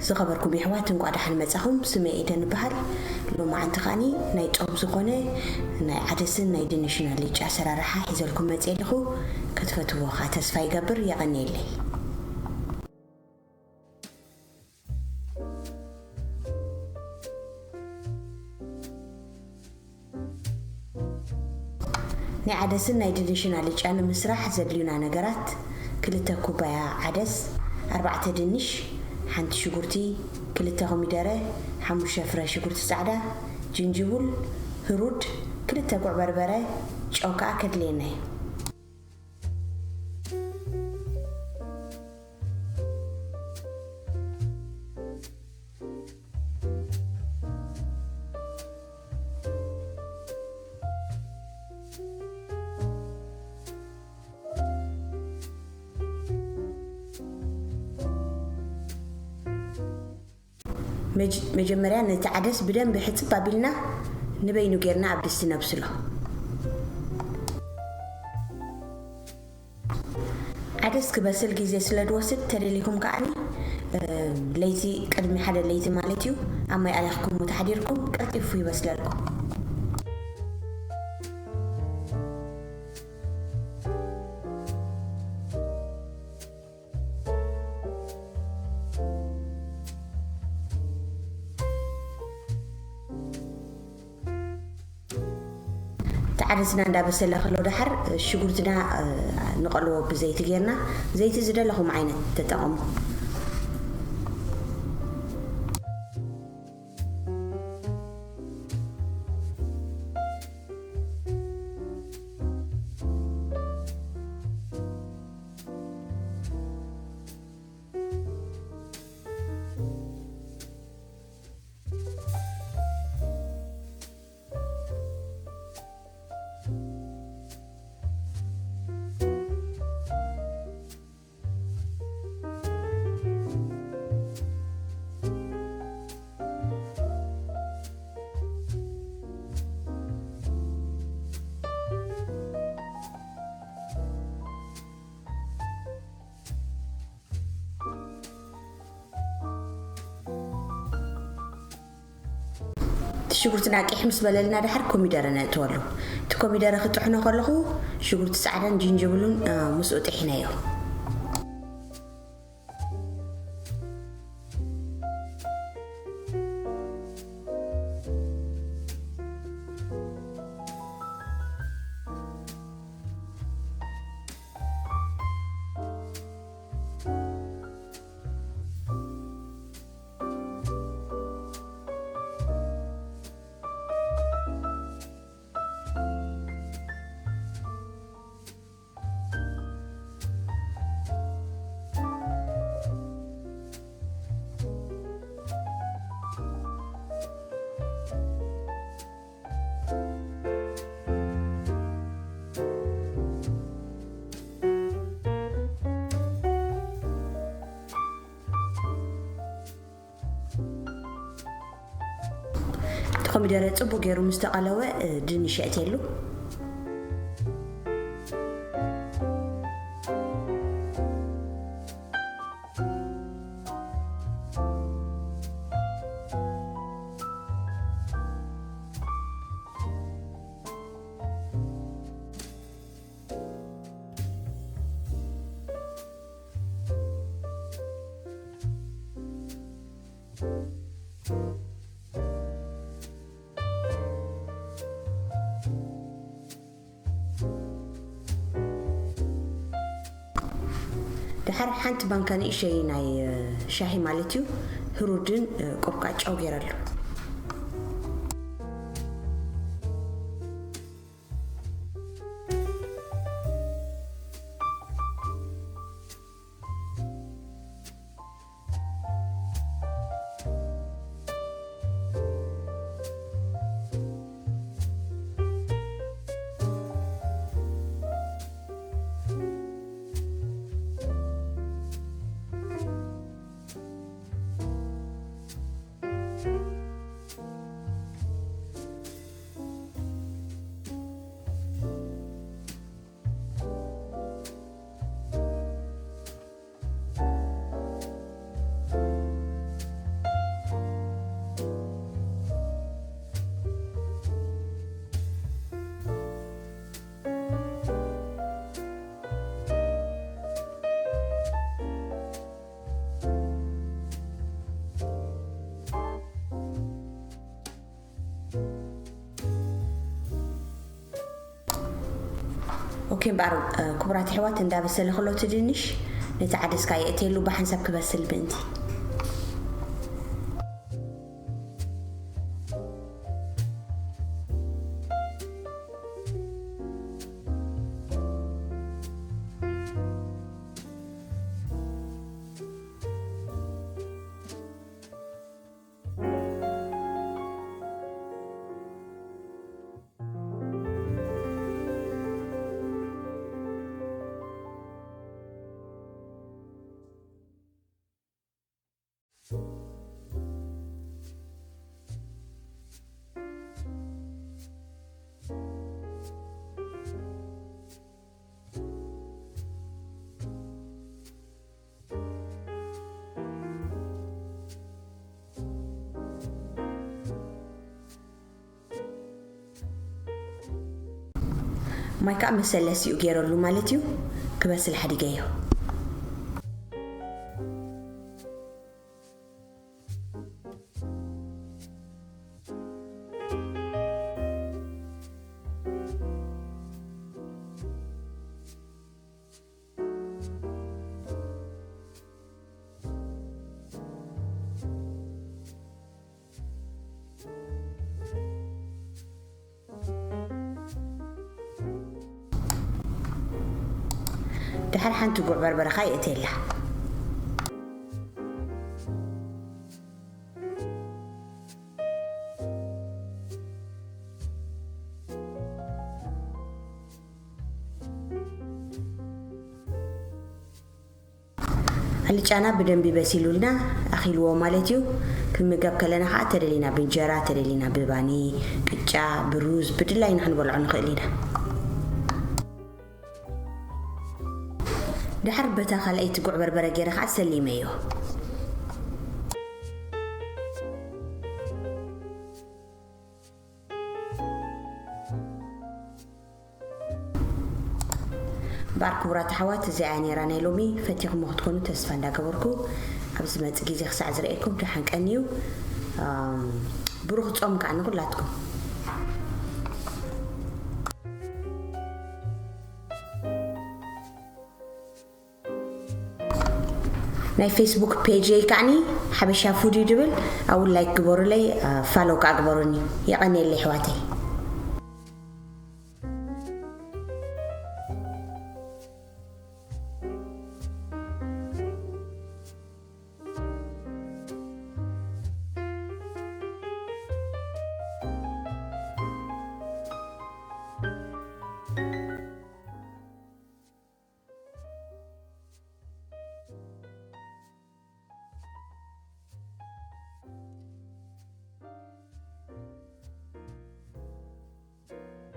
ዝኸበርኩም የሕዋት፣ እንቋዕ ደሓን መጻኹም። ስመይ ኤደን እበሃል። ሎማዓንቲ ከኣኒ ናይ ጾም ዝኾነ ናይ ዓደስን ናይ ድንሽን ኣልጫ ኣሰራርሓ ሒዘልኩም መጽየ ኣለኹ። ክትፈትዎ ከኣ ተስፋ ይገብር። የቐንየለይ። ናይ ዓደስን ናይ ድንሽን ኣልጫ ንምስራሕ ዘድልዩና ነገራት፣ ክልተ ኩባያ ዓደስ፣ ኣርባዕተ ድንሽ፣ ሓንቲ ሽጉርቲ፣ ክልተ ኮሚደረ፣ ሓሙሽተ ፍረ ሽጉርቲ ጻዕዳ፣ ጅንጅቡል፣ ህሩድ፣ ክልተ ጉዕ በርበረ፣ ጨው ከኣ ከድልየና እዩ። መጅ-፣ መጀመርያ ነቲ ዓደስ ብደንቢ ሕጽብ ኣቢልና ንበይኑ ጌርና ኣብ ድስቲ ነብስሎ። ዓደስ ክበስል ግዜ ስለ ዝወስድ፣ ተደሊኹም ከኣኒ፣ እ፣ ለይቲ፣ ቅድሚ ሓደ ለይቲ ማለት እዩ፣ ኣብ ማይ ኣሊኽኩሞ ተሓዲርኩም ቀልጢፉ ይበስለልኩም። እቲ ዓደስና እንዳበሰለ ከሎ ደሓር ሽጉርትና፣ እ፣ ንቐልዎ ብዘይቲ ጌርና። ዘይቲ ዝደለኹም ዓይነት ተጠቐሙ። እቲ ሽጉርትና ቂሕ ምስ በለልና ደሓር ኮሚደረ ነእትወሉ። እቲ ኮሚደረ ክጥሕኖ ከለኹ ሽጉርቲ ጻዕዳን ጅንጅብሉን፣ እ፣ ምስኡ ጥሒነዮ። እቲ ኮሚደረ ጽቡቕ ገይሩ ምስ ተቐለወ፣ እ፣ ድንሽ የእትየሉ። ደሓር ሓንቲ ባንካ ንእሸይ ናይ፣ እ፣ ሻሂ ማለት እዩ፣ ህሩድን፣ እ፣ ቆብቃ ጨው ገይረሉ። ኦኬ እምበኣር፣ እ፣ ክቡራት ኣሕዋት፣ እንዳበሰለ ከሎ እቲ ድንሽ ነቲ ዓደስካ የእትየሉ ብሓንሳብ ክበስል ምእንቲ። ማይ ከዓ መሰለሲኡ ገይረሉ ማለት እዩ። ክበስል ሓዲገዮ። ድሓር ሓንቲ ጉዕ በርበረ ኸኣ የእትየላ። ኣልጫና ብደንቢ በሲሉልና ኣኺልዎ ማለት እዩ። ክንምገብ ከለና ኸዓ ተደሊና ብእንጀራ፣ ተደሊና ብባኒ፣ ቅጫ፣ ብሩዝ፣ ብድላይና ክንበልዖ ንኽእል ኢና። ድሓር በታ ካልኣይቲ ጉዕ በርበረ ገይረ ኸዓ ሰሊመዮ። እምበኣር ክቡራት ኣሕዋት፣ እዚኣ እያ ነይራ ናይ ሎሚ። ፈቲኹሞ ክትኮኑ ተስፋ እንዳገበርኩ፣ ኣብ ዝመጽእ ግዜ ክሳዕ ዝርእየኩም ደሓን ቀንዩ። ኣም፣ ብሩኽ ጾም ከኣ ንኹላትኩም። ናይ ፌስቡክ ፔጅ ከዓኒ ሓበሻ ፉድ እዩ ድብል፣ ኣብኡ ላይክ ግበሩለይ፣ ፋሎ ከኣ ግበሩኒ። የቐንየለይ ኣሕዋተይ።